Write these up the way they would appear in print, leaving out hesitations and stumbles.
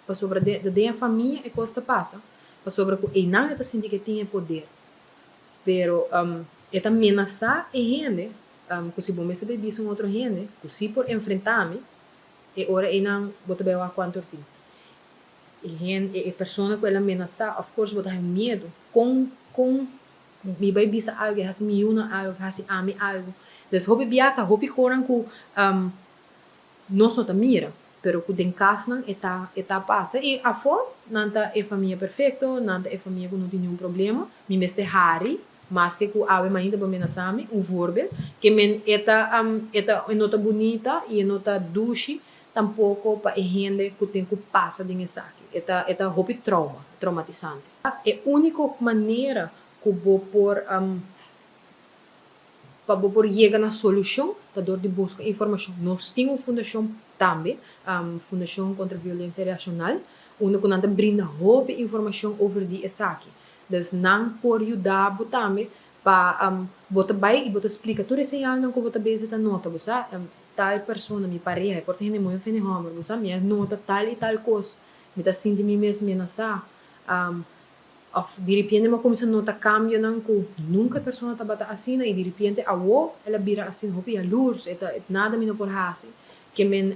Pasobra den e famia e kos ta pasa, pasobra ku einan e ta sinti ku e tin e poder. Pero e ta menasá e hende ku si bo mester bai bisa un otro hende ku si por enfrentá mi, e ora einan bo ta bai wak kuantu or tin. E hende, e persona ku el a menasá, of course bo ta haña miedu. Kon kon mi bai bisa algu, e hasi mi yunan algu, e hasi ami algu. Des hopi bia ta hopi konan ku nos no ta mira, pero ku den kasnan e ta e ta pasa. I afó nan ta e famia perfekto, nan ta e famia ku no tin niun problema. Mi mester hari, maske ku awe mainta bo menasá mi, un voorbeeld, ke men e ta e ta e no ta bunita i e no ta dushi tampoko pa e hende ku tin ku pasa den esaki. E ta e ta hopi trauma, traumatisante. E úniko manera ku bo por pa bo por yega na solushon ta dor di buska informashon. Nos tin un fundashon tambe, Fundashon Kontra Violensia Relashonal, unda ku nan ta brinda hopi informashon over di esaki. Dus nan por yuda bo tambe pa bo ta bai i bo ta splika tur e señalnan ku bo ta bezig ta nota. Bo sa, tal persona, mi pareha, e por ta hende muhé of hende hòmber, bo sa, mi a nota tal i tal kos, mi ta sinti mi mes menasá. Of diripiente mi a cuminsa nota cambionan cu nunca e persona tabata asina y diripiente awo el a bira asina hopi yalurs, e ta nada mi no por haci. Ke men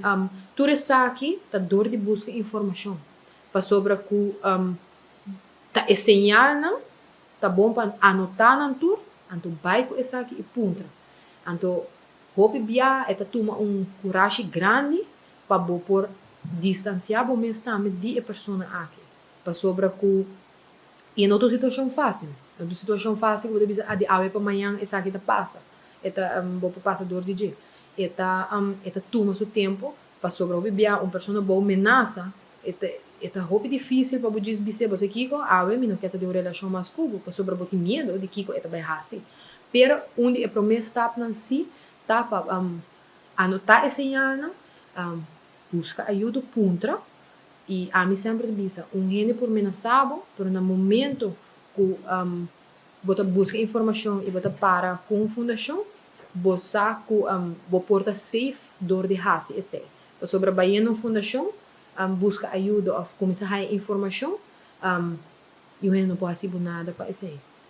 tur esaki ta dor di busca informacion pasobra cu ta e señalnan ta bon pa anota nan tur anto bay cu esaki y puntra. Anto hopi bia e ta tuma un curashi grandi pa bo por distancia bo mes tambe di e persona aki. Pasobra ku e no ta un situashon fásil. No ta un situashon fásil ku bo ta bisa, ah, di awe pa mañan esaki ta pasa. E ta, bo por pasa dor di dje. E ta, e ta tuma su tempu, pasobra hopi bia un persona bou menasa, e ta, e ta hopi difísil pa bo djis bis'é, bo sa kiko, awe mi no ke ta den un relashon mas ku bo, pasobra bo tin miedu di kiko e ta bai hasi. Pero un di e promé stapnan sí ta pa anotá e señalnan, buska ayudo, puntra. I ami semper ta bisa, un hende por menasá bo, pero na momento ku bo ta buska informashon i bo ta para ku un fundashon, bo sa ku bo por ta safe dor di hasi esei. Pasobra bayendo un fundashon, buska ayudo òf kuminsá haña informashon, i un hende no por hasi bo nada pa esei.